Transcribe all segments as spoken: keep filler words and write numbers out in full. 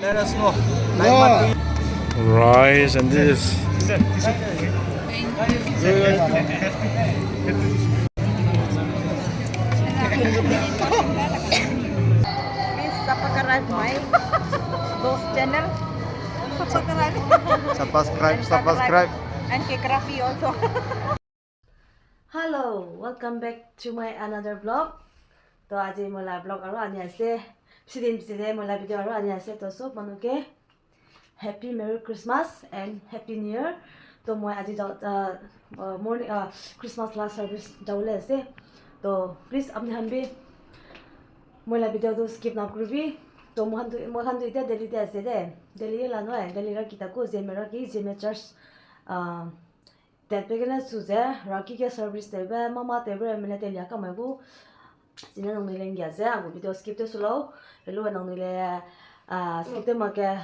Let us know. Rice and this. Please subscribe my boss channel. Subscribe. Subscribe, subscribe. And Kekrafi also. Hello, welcome back to my another vlog. To aji moila vlog aru ania se. Pisi din pisi de moila video aru ania se. To sob manu ke Happy Merry Christmas and Happy New Year. To moi aji dau, uh, uh, morning, uh, Christmas last service dau le se. To please apni hanbi moila video du skip na krubi. To mohan du, mohan du ite Delhi de se de. Delhi la no e, Delhi ra kita ku Zeme ra ki, Zeme church, uh, Tatbe gene su ze, raki ge service tewbe, mama tewbe, mene telia kamai gu. Sine nangnui le nggia ze, a gu video skip tew su lau. Helu nangnui le, ah, skip tew mak ge,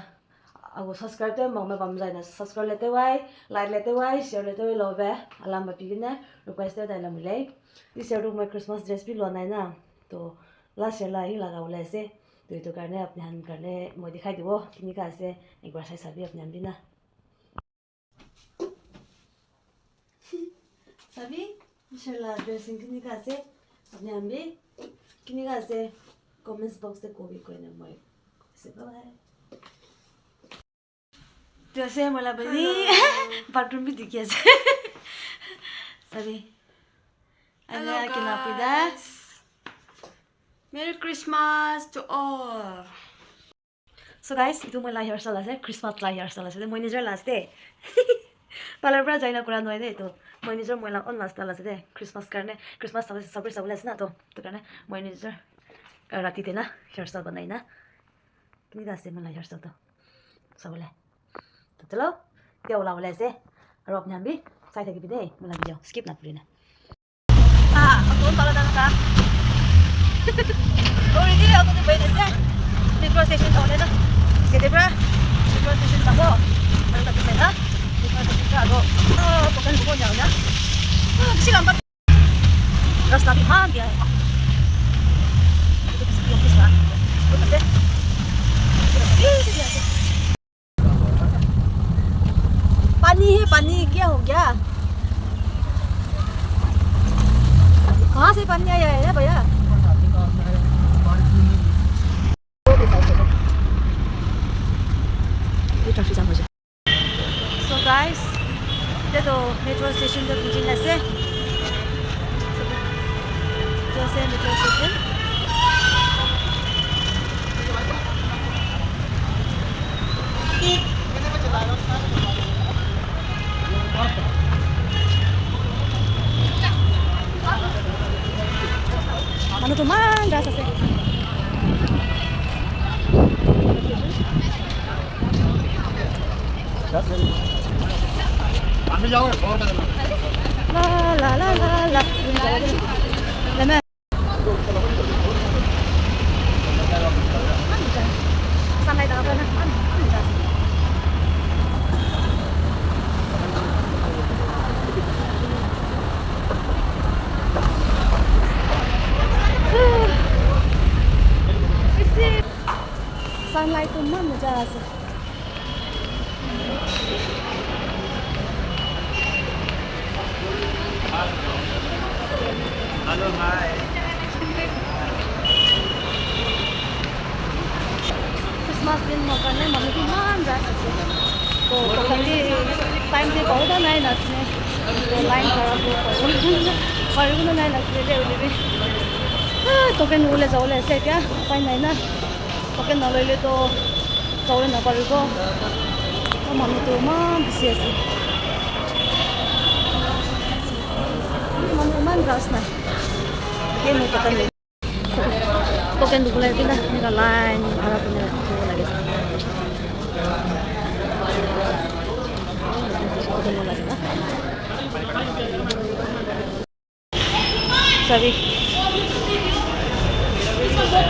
a gu subscribe tew mak me bam zai ne, subscribe le tew wai, like le tew wai, share le tew wai lau be, alam ba pi gene, request tew dai lam lei. This year du moi Christmas dress pi lua nai na. To, last year la hi la gau le se. To, itu karne apni han karne, moi dikhai di wo, kini ka se, ek bar sai sabi apni han bi na. Sabi, Michelle la dressing kini ka se, apni ambi, kini ka se, comments box te kobi koine moi. Se bye. Tu se moila bani, hello. Bathroom bi dikia se. Sabi. Hello, anya kina pui da. Guys. Merry Christmas to all. So guys, itu moi la hairstyle ase, Christmas la hairstyle ase, moi nijer la ase. Parlor pra jaina kura noi de itu. Moi nijer moi la own la style ase de. Christmas karne, Christmas sabe, sabe, sabe le sna to. To karne, moi nijer, eh, rati te na, hairstyle banai na. Kini da se moi la hairstyle to. Sabe le. To chalo, dia wala wala se. Arop ni hambi, sai thagi bi de, moi la video skip na puri na. Ah, aku kalau dah dah. Oh, ini aku tu baik deh. Metro station tahu deh dah. Jadi bra, metro station tahu. Kalau tak tu mana? Metro station tahu. Ah, bukan bukan jauh dah. Ah, bisi lambat. Rasta bhi maan dia. Itu bisi office lah. Itu bisi. Bisi dia. पानी है, पानी, क्या हो गया? कहाँ से पानी आया है भैया? ये ट्रैफिक जाम हो जाए। So guys, ये तो मेट्रो स्टेशन पे पहुंचने से। Jose metro station. Manu tu man ras ase. La, la, la, la, la. Leme. Sunlight tu man maja ase. Hello, hi. Christmas din mo kane mami ki man ja sa se. To, to kali time de bau da nai na sine. To line khara ko ko. Bau da nai na sine de uli bi. Ah, token ule jau le se kya? Pai nai na. Token na loi le to, tau le na pari ko. O mami tu man bisi ase. Mami man ras na. Ke mo token. Token du le pina, ni ka line, ara pina, tu lage sa. Token lage na. Sabi.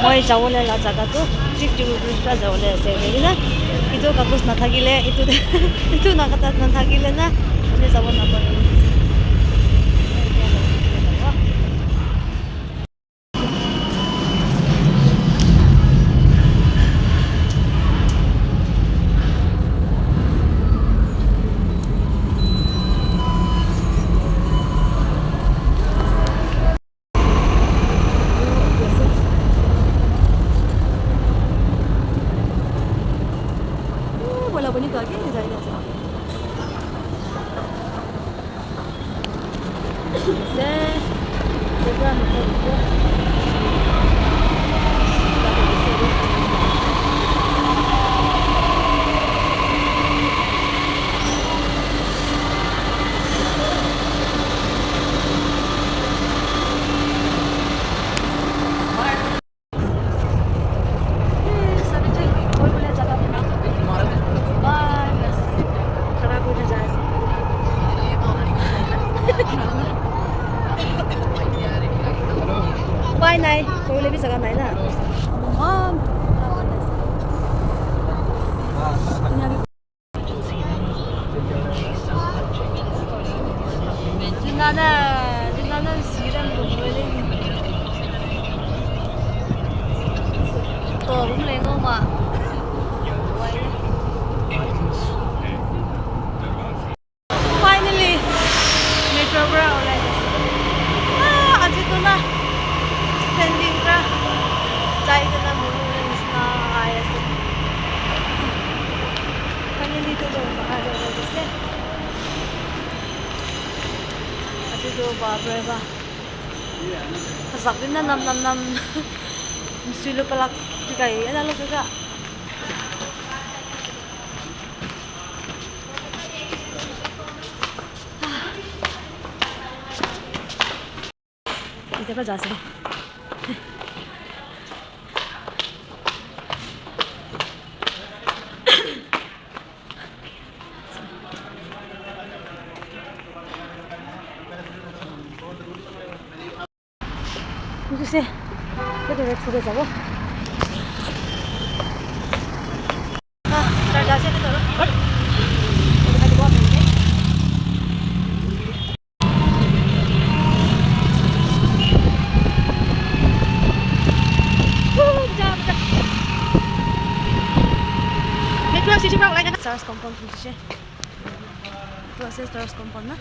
Moi jawole la jaga tu fifty rupees ka jawole se le na. Itu kakus na thagile, itu, itu na kata na thagile na. Ni jawole na pa. Bai nai, kau lebi zaga nai na. Mam. Zunane, zunane sirem bum le ni. To bum le ngo ma. Wai. Finally, metro bra online. Ah, aji tu na standing bra. Chai tu na mulu na nisna ai ase. Finally, tu tu bahar le le se. Aji tu ba bra ba. Azak din na nam nam nam. Msui lu palak tikai ena lu ka. Ite ka ja se. Ntu se, ke tu rek se de zabo. Ah, charger se ke tu ro. Church compound tu se. Tu se church compound na.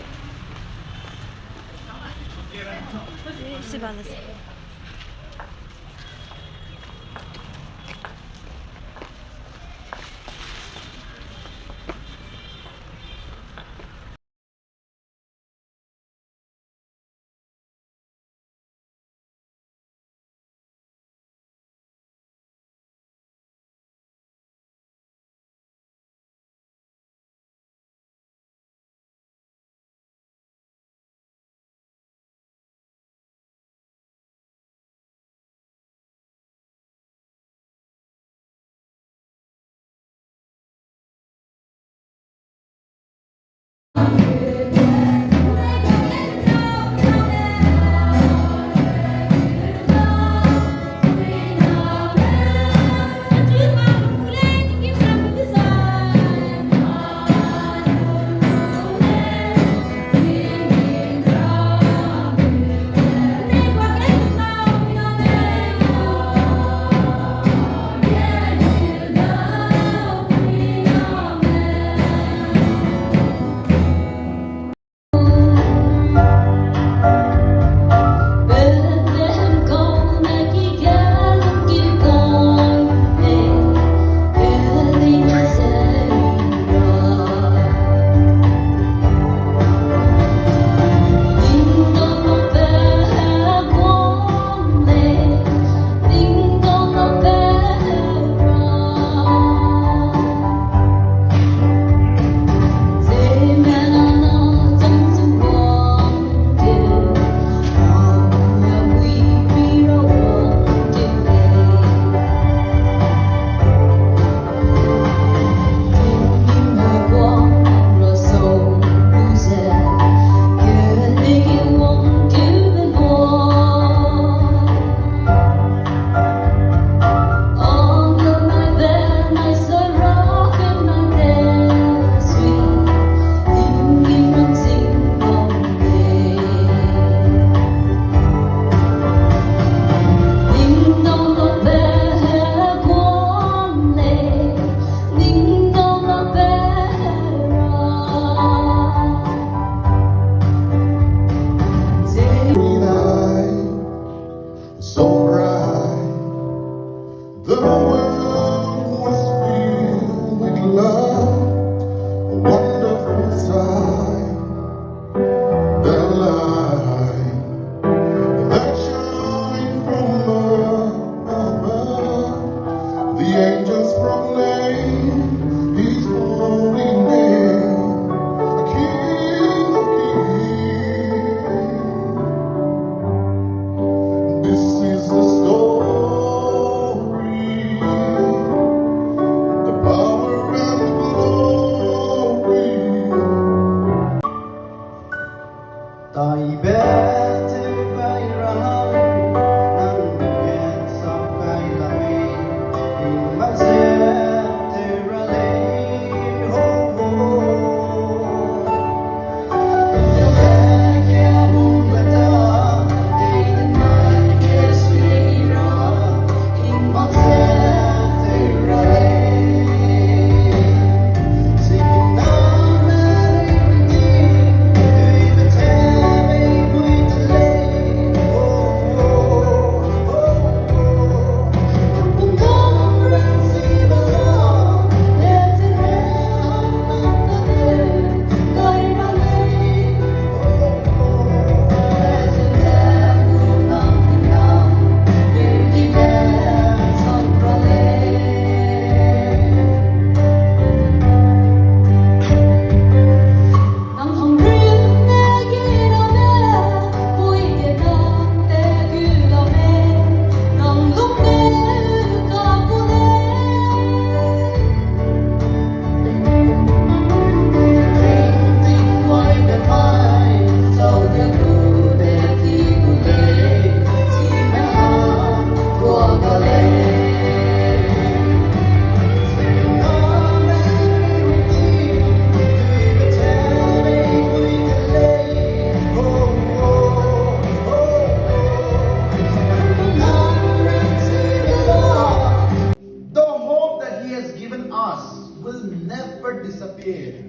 us will never disappear.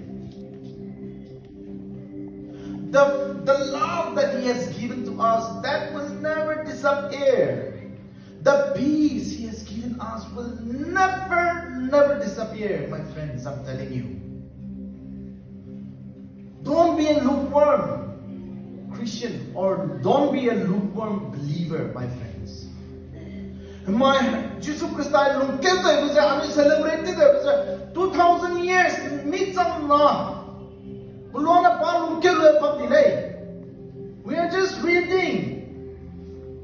The, the love that He has given to us, that will never disappear. The peace He has given us will never, never disappear, my friends, I'm telling you. Don't be a lukewarm Christian or don't be a lukewarm believer, my friends. Mai Jisu Khrista lungkeu taibe ze, anui celebrate taibe ze, two thousand years, mi chang na. Pelua ne pa lungkeu le pak di lei. We are just reading.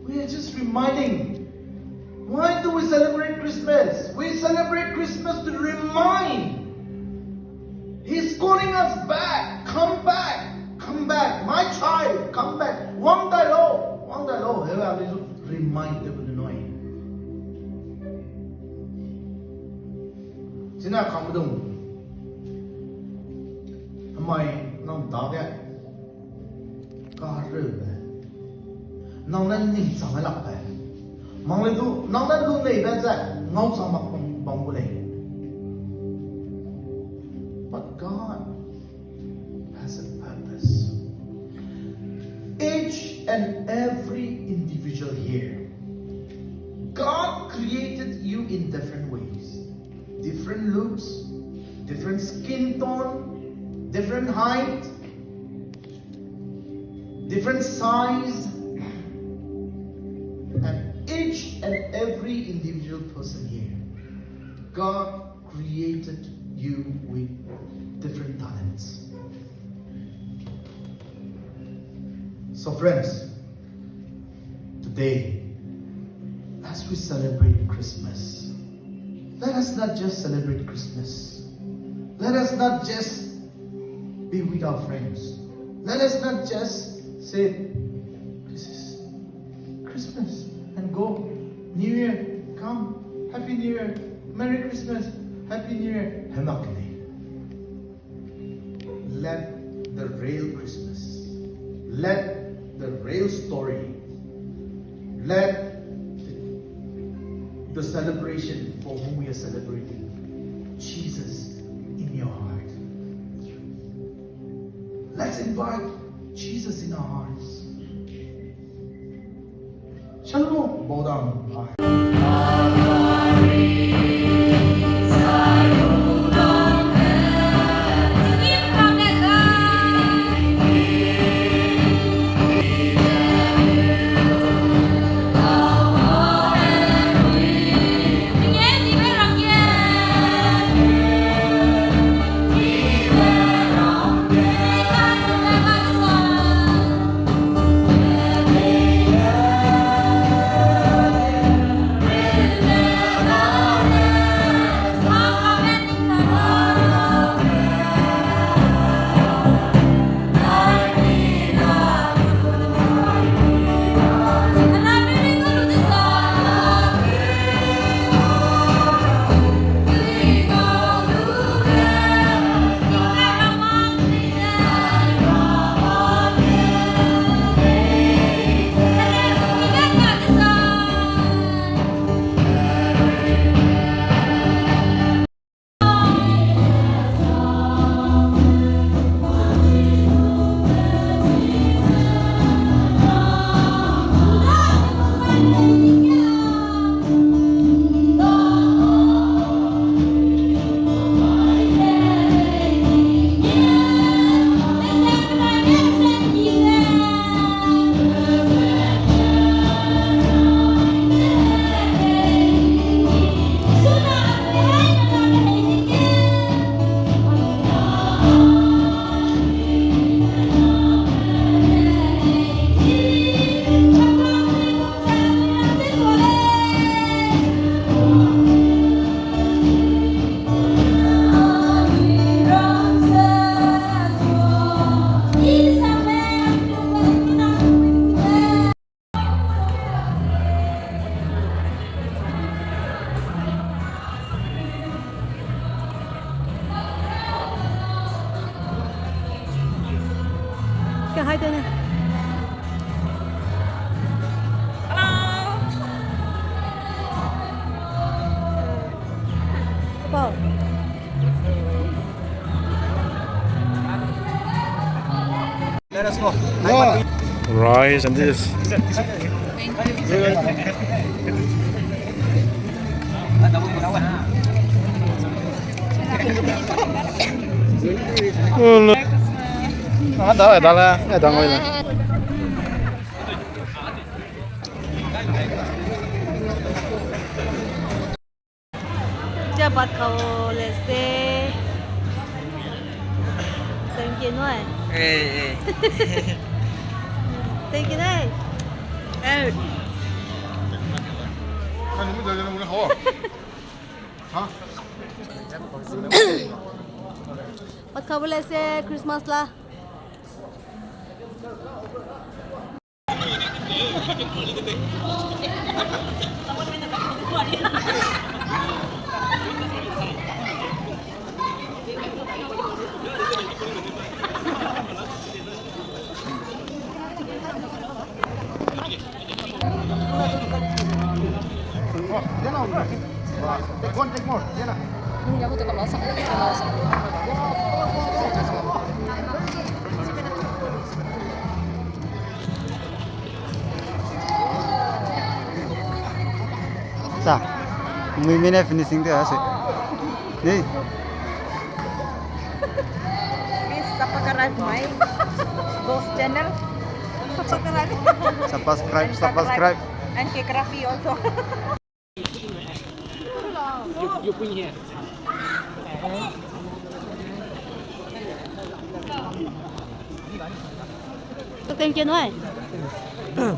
We are just reminding. Why do we celebrate Christmas? We celebrate Christmas to remind. He's calling us back. Come back. Come back. My child, come back. Wang dai lau. Wang dai lau. Heube anui zu remind tew bu de nui. Chine kangme dung. Hemai nang dage kahereube, nang ne ningchang lakbe, mang le du nang ne luneibe ze ngau chang mak bam gu lei. But God has a purpose. Each and every individual here, God created you in different ways. Different looks, different skin tone, different height, different size, and each and every individual person here, God created you with different talents. So friends, today, as we celebrate Christmas, let us not just celebrate Christmas. Let us not just be with our friends. Let us not just say, "This is Christmas," and go, "New Year, come, Happy New Year, Merry Christmas, Happy New Year." Hema kene. Let the real Christmas, let the real story, let the, the celebration for whom we are celebrating, Jesus in your heart. Let's invite Jesus in our hearts. Shall we bow down? Hello. Pau. Rice and this. Oh, no. Ah, dale, dale. Eh, dale, dale. Tia bat kau le se. Thank you, noi. Eh, eh. Thank you, noi. Eh. Bat kau le se Christmas la. Ta, mui mine finishing te ase. Ni. Please subscribe my boss channel. Subscribe. Subscribe, subscribe. And K Crafty also. You, you put here. Thank you, noi. Hmm.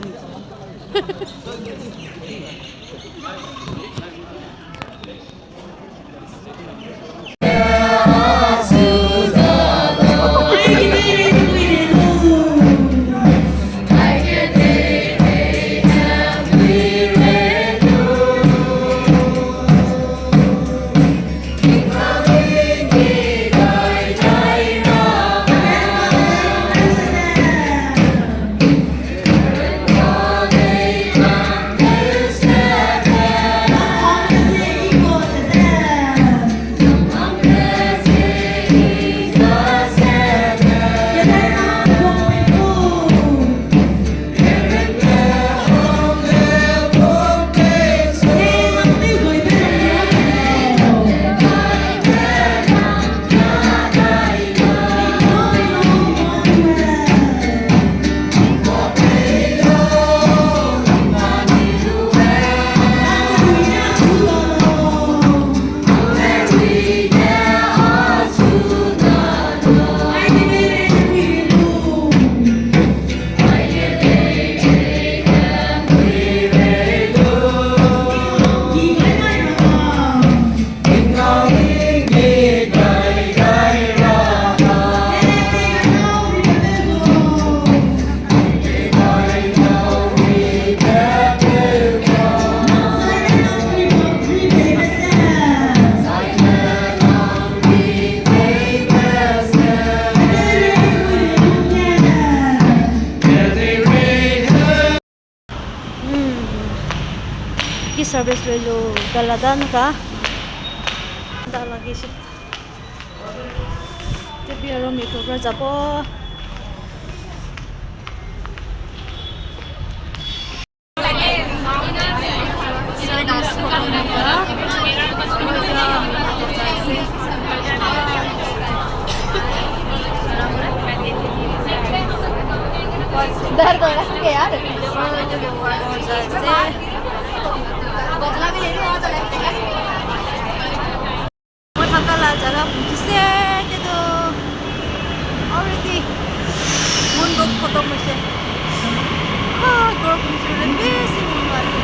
Ki service lui lu, dala dan ka. Dala ki shi. Te bi aro mi program japo. दर्द हो रहा है यार। Mathakala jaga pungkise te do. Already. Mon go photo mo se. Ah, group pungsi le besi mon ba se.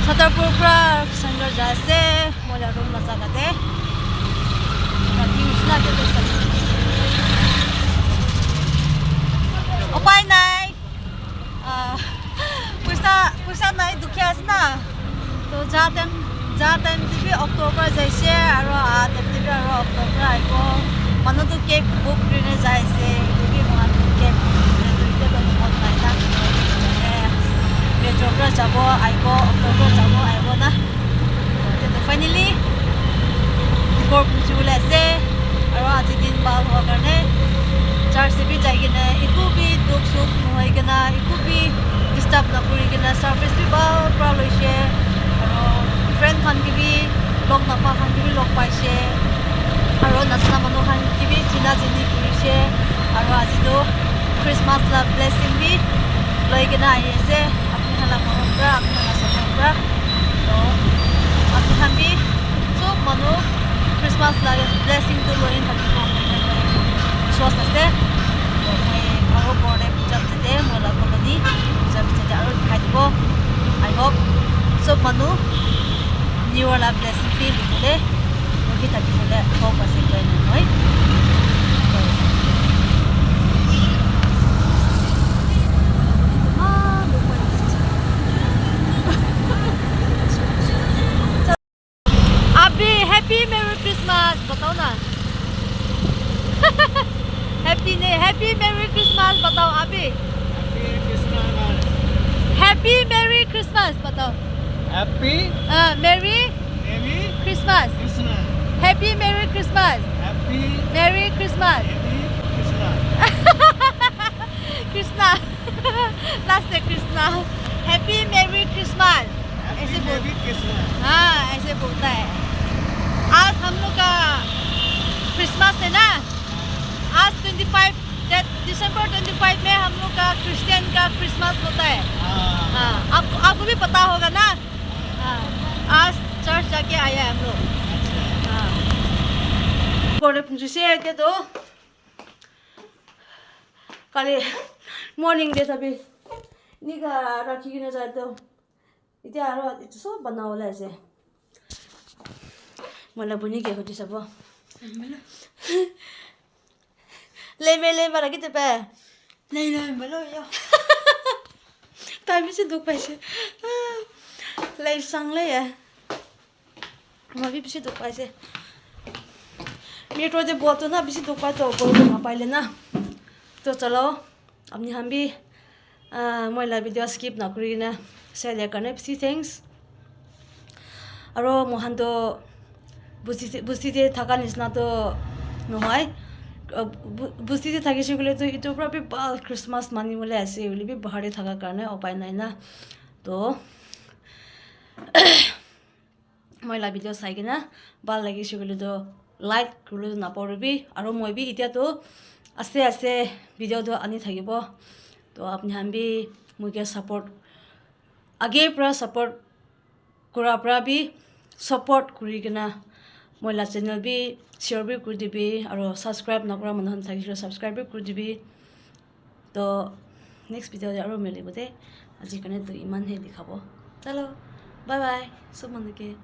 Satarpur pra Kisanjor ja se, mola room la jaga de. Na tiu sina ke de sa. Opai nai. Ah, puisa, puisa nai dukhe sina. To ja tem, ja tem tibi October jai se, aro a tem tibi aro October ai ko. Manu tu cab book rine jai se, tibi manu cab book rine tu ke October chabo aibo, October chabo aibo na. Te to finally, kor pung chu le se, aro aji din ba hua karne, church se bi jai gene, iku bi duk suk hoi gena, iku bi disturb na kuri gena, service bi ba pra loi se, aro friend kan ki bi, lok na pa kan ki bi lok pai se, aro na sa manu kan ki bi, china chini kuri se, aro aji do, Christmas la blessing bi, loi gena ai se, Apni hela kau pra, apni hela sa kau pra. To, apni hambi, so manu Christmas la blessing tu lo in tadi ko, so sa se. To, mai kau ko de puja te, mo la ko ni puja te aro dikhai dibo. I hope so manu New Year la blessing feel le. Mo ki tadi le ko pa se ko ni noi. Abi, Happy Merry Christmas बताओ ना। Happy ने, Happy Merry Christmas बताओ अभी। Happy Christmas। Happy Merry Christmas बताओ। Happy। हाँ, Merry। Merry। Christmas। Christmas। Happy Merry Christmas। Happy। Merry Christmas। Merry Christmas। Krishna। Last day Krishna। Happy Merry Christmas। Happy ऐसे बोल। Merry Christmas। हाँ, ऐसे बोलता है। आज हम लोग का Christmas है ना? आज twenty five, December twenty five में हम लोग का Christian का Christmas होता है। हाँ। हाँ, आपको, आपको भी पता होगा ना? हाँ, आज church जाके आया है हम लोग। अच्छा। हाँ। Kore pung chu se te to। Kali morning de sabi. Ni ga rakhi gene zai to. Iti aro, iti so banau le se. Mala buni ke koti sabo. Lei me lei mara kite pe. Lei lei me lo ya. Tai mi se duk pai se. Lei sang lei ya. Ma bi bisi duk pai se. Mi ro de bua to na bisi duk pai to, bua to na pai le na. To chalo, apni hambi, ah, moi la video skip na kuri ne, share le karne bisi thanks. Aro mohan to, busti, busti de thaka nisna to, no hai. Ah, bu-, busti de thaki si kule to, ito pra bi ba Christmas mani mole se, uli bi bahar de thaka karne, o pai nai na. To. Moi la video sai gene, bal lagi si gulu do, like gulu do na pau rubi, aro moi bi itia to, aste aste video do ani thagi bo. To apni hambi, moi ke support, age pra support, kura pra bi, support kuri gene, moi la channel bi, share bi kuri dibi, aro subscribe na kura mana han thagi lo subscribe bi kuri dibi. To next video de aro mele bo de. Aji kane to iman he dikhabo. Chalo. Bye bye. Sub manu ke.